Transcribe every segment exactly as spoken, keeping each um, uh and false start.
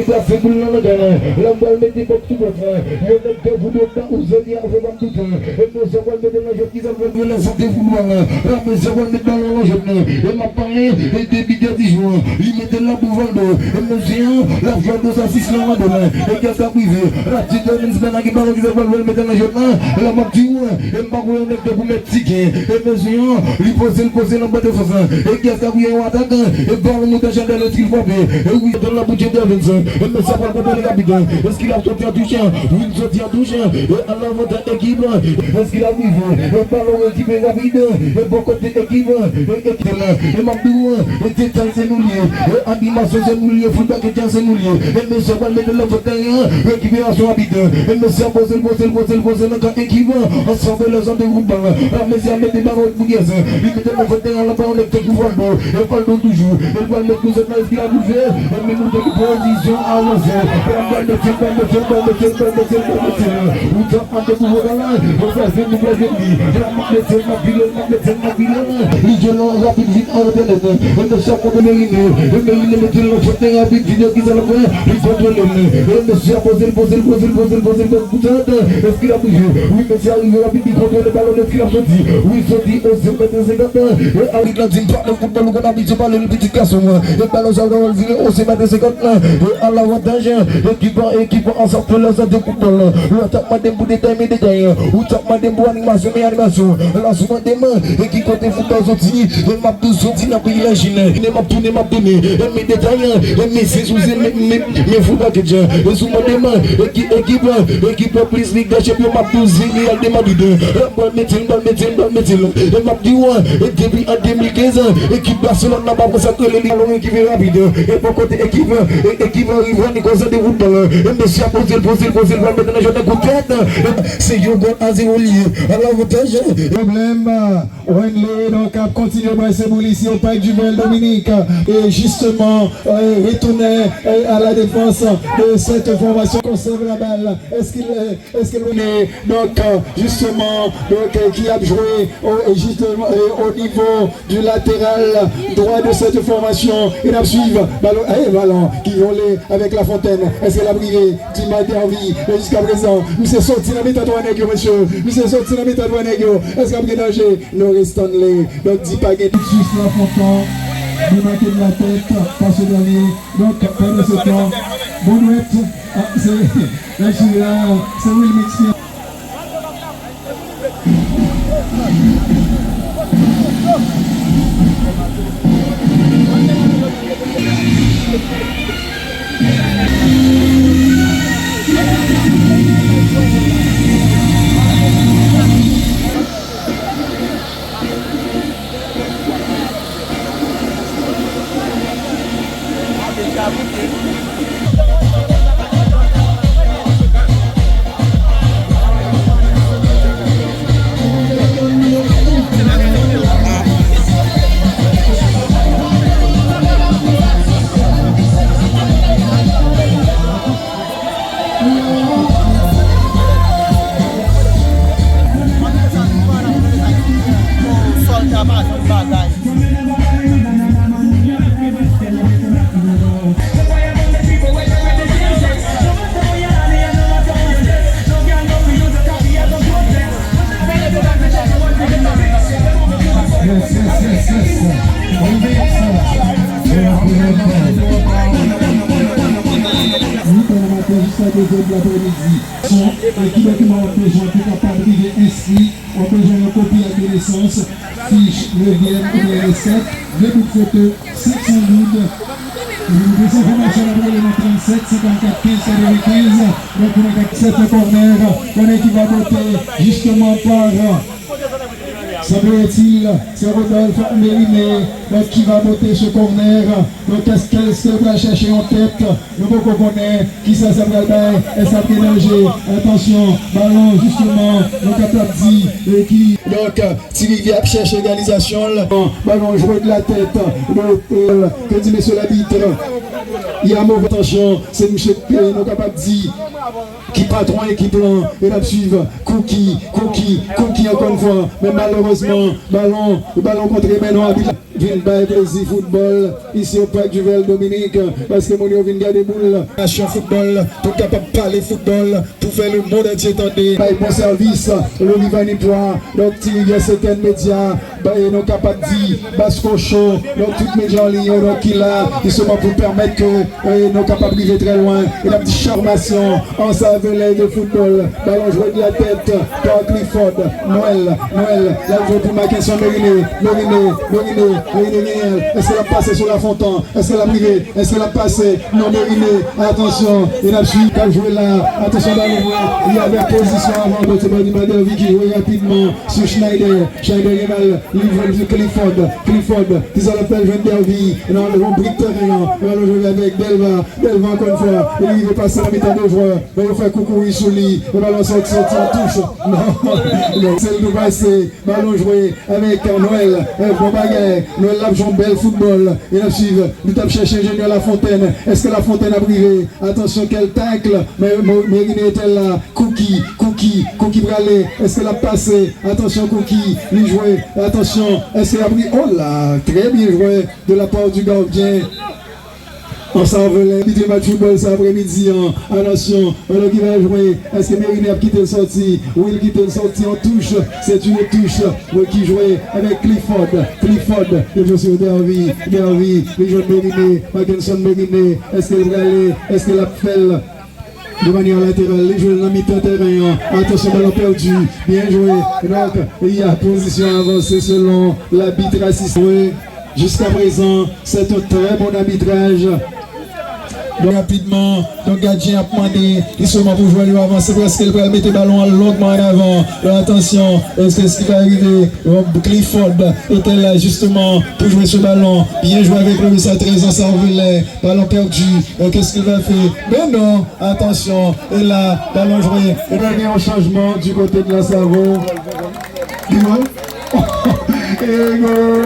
Plase boul nan ladan, la m pral mete bòt sou bòt la. Yon nèg de voudou nan ou zodi a fè ban m toutan. E mesye pral mete nan jwèt ki sa pral gen la sante foutbòl la. La mesye pral met balon nan jwèt la. E m ap pale e de bidè di jou an. Li mete l la pou Valdo. E mesye an, l ap jwe dous a sis lan ladan la. E kiyès k ap rive? Rapid Evans Bernard gen balon ki sa pral mete nan jwèt la. La m ap di w, e m pa kwè yon nèg de pou mèt Tiken. E mesye an, li poze l, poze l anba defans lan. E kiyès k ap gen yon atak? E balon moute chandèl, èske l frape? E wi, donn la pou Jay Evans. E mesye pral kontwole rapid. Èske l ap soti an touche? Wi, l soti an touche. E an avantaj ekip. Èske l ap rive? E balon rekipere rapid. E bò kote ekip. E ekip la. E m ap di w, e detay se nou l ye. E animasyon se nou l ye. Foutbòl ke se nou l ye. E mesye pral mete l nan fon teren an. Rekiperasyon rapid. E mesye poze l, poze l, poze l, poze l nan kan ekip. Ansanm lè zòn de foutbòl. Mesye ap mete balon pou kiyès? Li mete nan fon teren an, balon nèg te pou Valdo. E Valdo toujou. E l pral met pou zòn nan, èske l ap rive? E men nou te pozisyon avanse. E l pral mete, l pral mete, l pral mete, l pral mete, l pral mete. Ou t ap mande pou vòlè la. Ou fè vin, ou fè vin li. E l ap mete, l ap vile, l ap mete, l ap vile. Li jwe lan rapid vit an retènèt. E mesye ap kontre Merine. E Merine mete l nan fon teren rapid vit, kisa l ap fè? Li kontwole l. E mesye ap poze l, poze l, poze l, poze l, poze l, poze l. Èske l ap rive? Wi, mesye a rive rapid, li kontwole balon, èske l ap soti? Wi, soti, o se mèt senkant. E abit lan di m pa nan foutbòl, ou konn abitye pale l pitit gason an. E balon sa l vire, o se mèt senkant. E a lavantaj, ekip an, ekip an, ansanm fè lè zòn de foutbòl. Ou t ap mande m pou detay, men detay. Ou t ap mande m pou animasyon, men animasyon. La sou mande m, e ki kote foutbòl soti? E m ap tou soti nan peyi Lachin. E m ap tounen, m ap tounen. E men detay, e men se sou se, men, men, men full package. E sou mande m, e ki ekip, ekip plis Lig dè Chanpyon, m ap tou se Real de Madrid. E m pral mete l, m pral mete l, m pral mete l. E m ap di w, e depi an de mil kenz, ekip Barcelone nan pa pran sa k rele li. Alon ekip rapid. E bò kote ekip, e ekip Rivan Nikosa de foutbòl. E mesye a poze l, poze l, poze l, pral mete nan jwèt nan kout tèt. E se yon gòl a zewo li ye. A lavantaj. Pwoblèm. Wenley, donk, ap kontinye brase boul isi o Parc du Vel Dominique. Et justement, euh, retourner, euh, à la défense de cette formation. Conserve la balle. Est-ce qu'il, euh, est-ce qu'il remet, donc, euh, justement, donc, euh, qui a joué au, justement, euh, au niveau du latéral droit de cette formation. E n ap swiv. Balon, eh, balon ki vole avèk Lafontaine. Èske l ap rive? Dima Dervy. Men jiskaprezan, misye soti nan mitan twa nèg yo, mesye. Misye soti nan mitan twa nèg yo. Èske ap gen danje? Norris Stanley. Donk, di pa gen. Sus Lafontaine. Dima ki la tèt. Pase dènye. Donk, pandan se tan, bon nwèt. Ah, se, la, se Wilmix ki Sòlda pa jwenn bagay. Yes, yes, yes, yes. Remix. Uit è nan maten jiska de zè de laprèmidi. Son, e ki dokiman w ap bezwen pou kapab rive enskri? W ap bezwen yon kopi ak de nesans, fich, nevyèm oubyen resèt, de bout foto, senk san goud. Pou plis enfòmasyon, w ap rele nan trannsèt, senkannkat, kenz, katrevenkenz. Donk, pou nan kat, sèt kònè, kònè ki va bote, jisteman, pa Semblerait-il, se Rodolphe Meriné, donk, ki va bote se kònè. Donk, èske, èske l pral chèche yon tèt? Nou poko konnen kisa sa pral bay. Èske ap gen danje? Atansyon, balon, jisteman, nou kapab di, e ki. Donk, Ti Rivyè ap chèche egalizasyon l. Balon jwe de la tèt. Donk, e, ke di mesye labit? Y a move atansyon, se misye, e, nou kapab di, ki patwon ekip lan, e n ap swiv. Cookie, Cookie, Cookie ankò yon fwa, men malerezman, balon, balon kontre men non abit la. Vin bay plezi foutbòl isi o Parc Juvél Dominique, paske moun yo vin gade boul. Pasyon foutbòl, pou kapab pale foutbòl, pou fè lemonn antye tande. Bay bon sèvis, Lori Vanipwa, donk Ti Rivyè Sentèn Medya, ba, e nou kapab di, Basko Show, donk tout medya an liy yo, donk ki la, jisteman pou pèmèt ke, e nou kapab rive trè lwen. E n ap di chapo, fòmasyon, ansanm avè lè de foutbòl, balon jwe de la tèt, pa Clifford, Noël, Noël, l ap jwe pou Mackenson Meriné, Meriné, Meriné, Meriné genyen l, èske l ap pase sou Lafontan, èske l ap rive, èske l ap pase, non, Meriné, atansyon, e n ap swiv, k ap jwe la, atansyon, balon, li avèk pozisyon avan, kote bò di Madervi ki jwe rapidman sou Schneider, Schneider gen bal, li jwenn sou Clifford, Clifford, kisa l ap fè, jwenn Dervi, nan yon brik teren an, balon jwe avèk Delva, Delva ankò yon fwa, li rive pase nan mitan de jwè, men yo fè kou kouri sou li, e balon sòti, sòti an touch, non, non, se l tou pase, balon jwe avèk Noël, e bon bagay, Noël l ap jwe yon bèl foutbòl, e n ap swiv, li t ap chèche enjenyè Lafontaine, èske Lafontaine ap rive, atansyon, kèl takl, men, men, Meriné te la, Cookie, Cookie, Cookie prale, èske l ap pase, atansyon Cookie, li jwe, atansyon, èske l ap ri, oh la, trè byen jwe de la part du gardien. Ansanm avè lè, bitre match foutbòl sa aprèmidi an, atansyon, balon ki va jwe, èske Meriné ap kite l sòti, wi l kite l sòti an touch, c'est une touche, wi ki jwe avèk Clifford, Clifford, li jwe sou Dervi, Dervi, li jwenn Meriné, Mackenson Meriné, èske l prale, èske l ap fè l? De manyè lateral, li jwe l nan mitan teren an. Atansyon, balon pèdi. Byen jwe. Donk, y a pozisyon avanse selon labit asistan. Jiskaprezan, se yon trè bon abitraj. Donk, rapidman, donk gadyen ap mande jisteman pou jwè yo avanse, paske l pral mete balon an longman an avan. Donk, atansyon, èske sa ki va rive? Donk, Clifford te la jisteman pou jwe sou balon. Byen jwe avèk Louis a trèz an, sa vle. Balon pèdi. E kèske l va fè? Men non, atansyon. E la, balon jwe. E la, gen yon chanjman di kote de Lasavo. Di mwen. E gòl!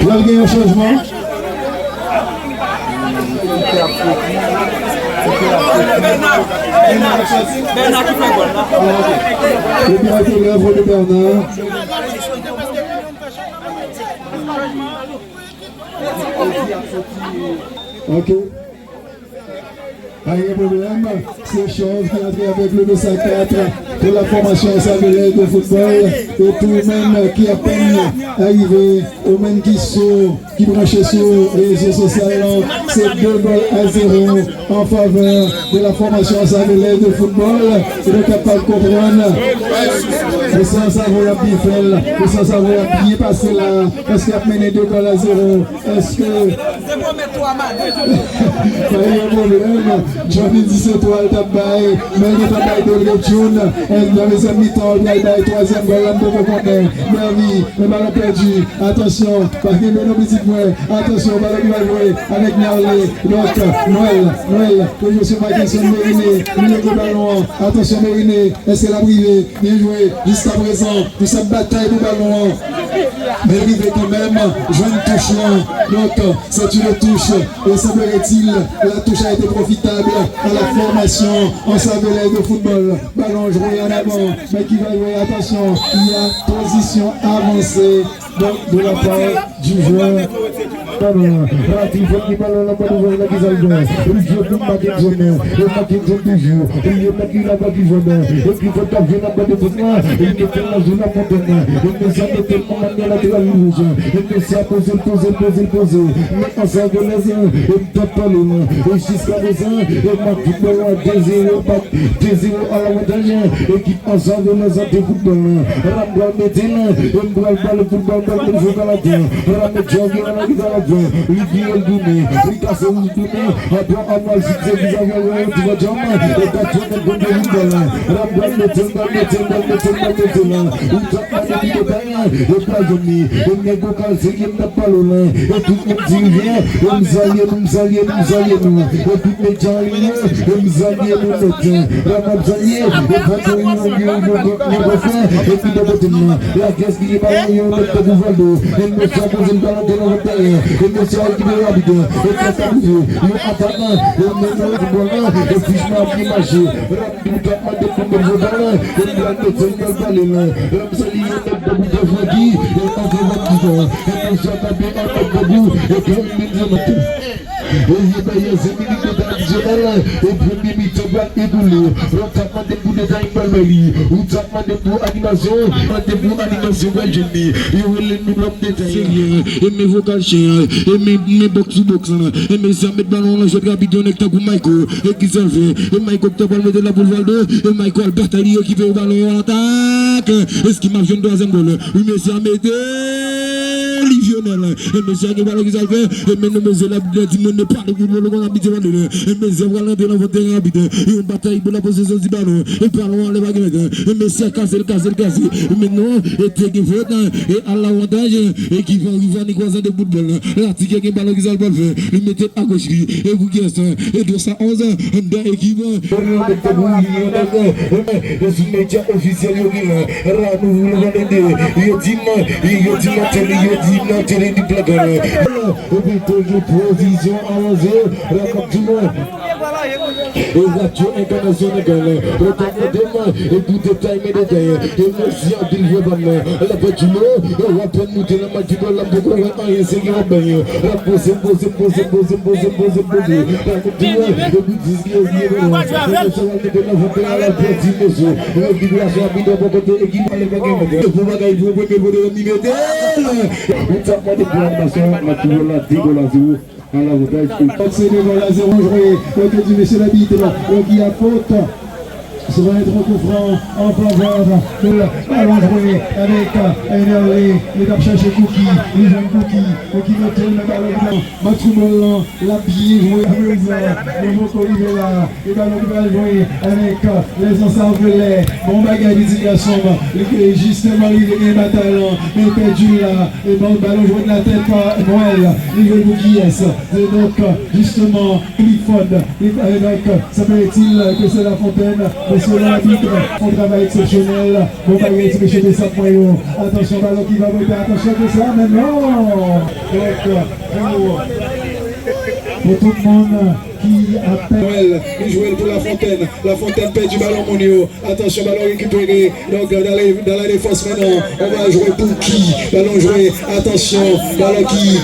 Pral gen yon chanjman. Bernard ki fè gòl la. Epi ak lèv de Bernard. Ok. Pa gen pwoblèm. Se Chòv ki antre avèk le de sa kat pou la fòmasyon Ansanm Avè Lè de foutbòl. E pou ou menm ki apèn arive, ou menm ki sou, ki branche sou rezo sosyal lan, se de gòl a zewo an favè de la fòmasyon Ansanm Avè Lè de foutbòl. E nou kapab konprann, mesye Lasavo y ap byen fè l, mesye Lasavo y ap byen pase la, paske y ap mennen de gòl a zewo. Èske Se pwomèt twa maten. Pa gen pwoblèm. Johnny di se twa l t ap bay, men l gentan bay de l retoun. Nan dezyèm mitan, l pral bay twazyèm gòl la, m poko konnen. Dervi, men balon pèdi. Atansyon, pa kenbe non pitit mwen. Atansyon, balon ki va jwe avèk Nerlé. Donk, Noël, Noël, pou jwe sou Mackenson Meriné. Li leve balon an. Atansyon, Meriné. Èske l ap rive? Byen jwe. Jiskaprezan, nou se ap batay pou balon an. Men l rive kanmenm jwenn touch lan. Donk, c'est une touche. Et semblerait-il, la touche a été profitable à la formation Ansanm Avè Lè de football. Balon jwe an avan. Men ki va jwe, atansyon, il y a position avancée. Donk, de la part du joueur. Papa, Clifford ki balon nan bò devant la, ki sa l fè? Li jwe pou Mackenson. E Mackenson toujou. Li mèt li la ba Clifford. E Clifford k ap jwe nan bò devant la. Li mete l nan zòn Lafontaine. E mesye a mete l nan manyè lateral wouj. E mesye a poze l, poze l, poze l, poze. Men Ansanm Avè Lè, e m t ap pale la. E jiskaprezan, e m ap di balon an de zewo, pa de zewo a lavantaj. Ekip Ansanm Avè Lè de foutbòl la. Ram pral mete l, e m pral bale foutbòl, bal pou jwe Galadyen. Ram met Jorge Galadyen. Li vire l tounen, li kase l tounen. Antoine Arnold fikse vizaj Ram, ti fò djanm. E Galadyen met bon de foutbòl la. Ram pral mete l, pral mete l, pral mete l, pral mete l. Ou t ap mande pou detay, e pa jwenn li. E nèg yo kal serye m t ap pale w la. E tout moun dirije, e m salye nou, m salye nou, m salye nou. E tout medya an liy yo, e m salye nou nèt. Ram ap salye, e patwon yo, yo, yo, yo, yo, yo, e ki bò kote m nan. Lagès ki gen balon yo, nèt tankou Valdo. E m nan sa poze m balon de nan vant dèyè. E mesye a ki te rapid, e kaka bouje, yo atak, e men nan foutbòl la, e fichman ap byen mache. Rapid, ou t ap mande pou mwen jwe bal la, e m pral mete l nan pale la. Ram sali yon nèg debout de Francky, e antre Francky sa. E mesye a tape an nèg debout, e Karim Benzema. E ye dèyè zen minit de tan adisyonèl, e premye mitan pral ekoule. Ou t ap mande pou detay m pral bay li. Ou t ap mande pou animasyon, mande pou animasyon pral jwenn li. Yo rele nou lòm detay. Serye, e men vokal chen an, e men, men bòks sou bòks lan. E men sa met balon lan jwèt rapid yon nèg tankou Mayko. E ki sa l fè? E Mayko ki ta pral mete la pou Valdo. E Mayko al batay li, rekipere balon an, atak. Eski m ap jwenn twazyèm gòl? Wi, mesye a mete li, Lionel. E mesye a gen balon ki sa l fè? E men nou mesye la, di moun ne pa de foutbòl kon abitye pale la. E mesye a pral rantre nan fon teren rapid. Yon batay pou la posesyon di balon. E balon anlè pa gen mèt. E mesye a kase l, kase l, kase. E men non, e te gen fòt, e al lavantaj, e ki van rivan ni kwazan de foutbòl. Latigè gen balon ki sa l pral fè. Li mete l agoch li. E pou kiyès? E de san onz, anndan ekip. Yo mete pou li, yo mete, e sou medya ofisyèl yo gen la. Ra nou vle vande. Yo di m, yo di m nan tele, yo di m nan tele di plagan. Epi toujou pozisyon avanse. Ra m ap di nou. E radyo entènasyonal. Yo t ap mande m, e pou detay men detay. E mèsi anpil jwè pa m nan. L ap pèdi lo, e w ap pran moute nan match foutbòl la, m poko wè anyen, se gen yon beny. L ap poze, poze, poze, poze, poze, poze, poze. L ap di, e pou dis ki yo di, e pou nou. E mesye w ap mete nan fon teren, l ap pèdi mesye. E rekiperasyon rapid bò kote ekip ale pa gen mèt. E pou bagay pou premye pote, li mete l. Ou t ap mande pou animasyon, match foutbòl la, de gòl a zewo. An avantaj pou. Donk, se devan la, zewo jwe. Donk, yo di, mesye labit, donk, y a fot. Se va être un coup franc en faveur de la. Balon jwe avèk, euh, Enerley. Li t ap chèche Cookie. Li jwenn Cookie. Cookie mete l nan balon blan. Match foutbòl lan, l ap byen jwe. Apresan, nou poko rive la. E balon ki pral jwe avèk, euh, les encervelés. Bon bagay, pitit gason m. Li te jisteman rive gen batay lan, men l pèdi l la. E bon, balon jwe nan tèt pa Noël. Li jwe pou kiyès? Se donk, euh, jisteman, Clifford. Li, e donk, sembletil ke se Lafontaine, mesye labit, fè yon travay eksepsyonèl. Bon bagay, ti mesye de Sap mwen yo. Atansyon, balon ki va mete, atansyon ke sa, men non! Donk, pou, pou tout moun ki ap. Noël, li jwe l pou Lafontaine. Lafontaine pèdi balon moun yo. Atansyon, balon rekipere. Donk, dans les, dans la défense maintenant. On va jouer pour qui? Balon jwe. Atansyon, balon ki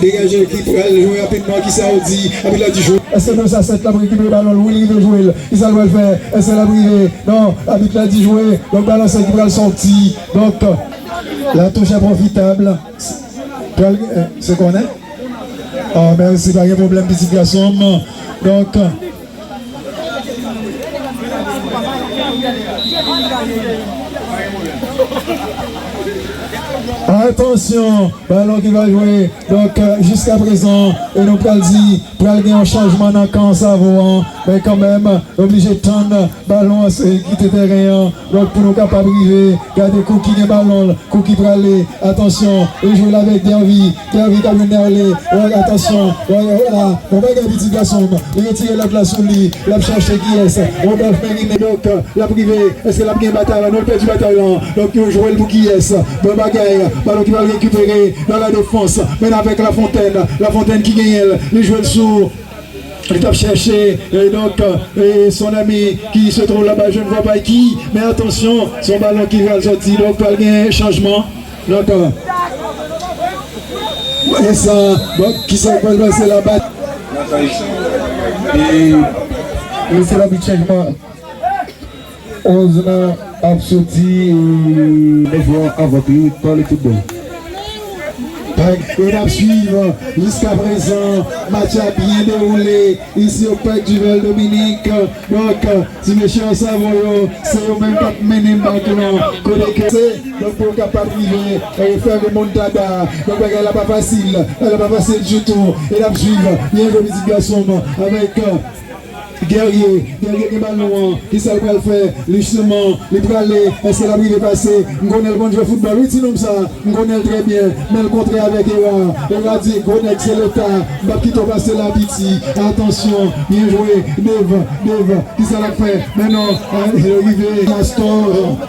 degaje, ki pral jwe rapidman. Kisa w di? Abit la di jwe. Èske Nosa Sèt la rekipere balon l? Wi, li rive jwe l. Kisa l pral fè? Èske l ap rive? Non, abit la di jwe. Donk, balon sèt ki pral sòti. Donk, la touche pwofitab. Pral, eh, se kònè? Oh, mèsi, pa gen pwoblèm, pitit gason m. Donk, atansyon, balon ki va jwe. Donk, jiskaprezan, e nou pral di, pral gen yon chanjman nan kan Savo an. Men kanmenm, oblije tann balon an se kite teren an. Donk, pou nou kapab rive, gade Cookie gen balon l. Cookie prale. Atansyon, li jwe l avèk Dervy. Dervy k ap jwenn Nerley. Wè, atansyon. Wè, wè, wè la. Bon bagay, pitit gason m. Li retire lòt la sou li. L ap chache kiyès? Rodolphe Meriné. Donk, l ap rive. Èske l ap gen batay la? Non, l pèdi batay la. Donk, yo jwe l pou kiyès? Bon bagay. Balon ki pral rekipere nan la defans. Men avèk Lafontaine. Lafontaine ki genyen l. Li jwe l sou Li t ap chèche, e donk, e son ami ki se twouve laba, je ne vois pas qui, men atansyon, se yon balon ki pral sòti, donk pral gen chanjman. Donk, e sa, donk, kisa k pral pase laba? E, e se la bit chanjman. Onz lan ap soti, e, nèf lan ap antre pa le football. E n ap swiv jiskaprezan, match la byen dewoule isi o Parc Duval Dominique. Donk, ti mesye an Savon yo, se yo menm k ap mennen bak lan. Kote ke se, donk, pou yo kapab rive, e, fè remontada. Donk, bagay la pa fasil. Bagay la pa fasil ditou. E n ap swiv. Byen jwe, pitit gason m, avèk, e, Guerrier, Guerrier gen balon an, kisa l pral fè? Li jisteman, li prale, èske l ap rive pase? M konnen l konn jwe foutbòl, wi, ti nonm sa, m konnen l trè byen, men l kontre avèk Era. Era di, gwo nèg se leta, m p ap kite w pase la, piti. Atansyon, byen jwe, Dave, Dave, kisa l ap fè? Men non, e, yo rive, Astor.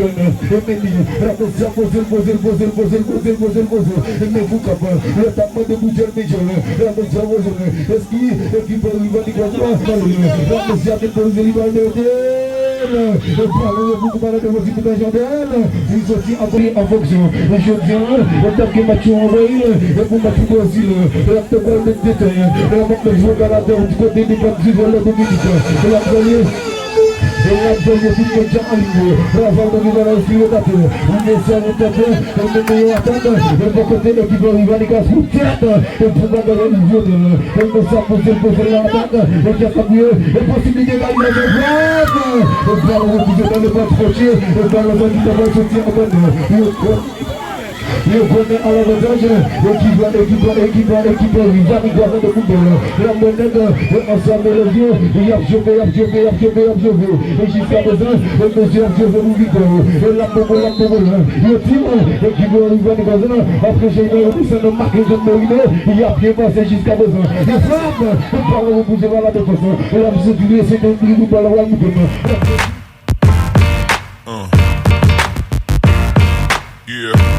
Gordon, e men li, la mesye ap poze l, poze l, poze l, poze l, poze l, poze l, poze l, poze l, e men Foukap, lòt ap mande pou Djèl, men Djèl, la mesye ap poze l, eski, eski Paris va li konsa, la mesye ap poze li, va mete l, e balon pou Koupa nan defansi pou Jandèl, li soti an, an fonksyon, jodi an, e tanke match yo anvoye l, e pou match Brezil, e ap te pral met detay, e ap ap jwe bal atè, di kote defann Zivèl Dominik, e ap gade, E l ap jwenn yo tout medya an liy yo. Raval nan vizaj la, espi yo tate. Li mesye an tèt, e men yo atak. E bò kote ekip Rivalikas pou tèt. E pou bagay la, li vyote l. E mesye ap poze l, poze l nan atak. E kè sa pou yo. E posiblite egalizasyon. Frap! E balon repouse nan le pòt Fòtye. E balon nan mitan bal soti an banda. Yo Yo konnen alavantaj, ekip la, ekip la, ekip la, ekip la, Rivanik Gwazan de foutbòl. La mwen nèg, e ansanm elèv yo, y ap jove, y ap jove, y ap jove, y ap jove. E jiska prezan, e mesye ap jove pou viktwa yo. E l ap bobo, l ap bobo la. Yo di mwen, ekip la, Rivanik Gwazan, ap chèche yo desann nan make Jan Morino, y ap byen pase jiska prezan. E frap, e balon repouse pa la defans. E l ap soti, se nan li pou balon la moute. Uh. Yeah.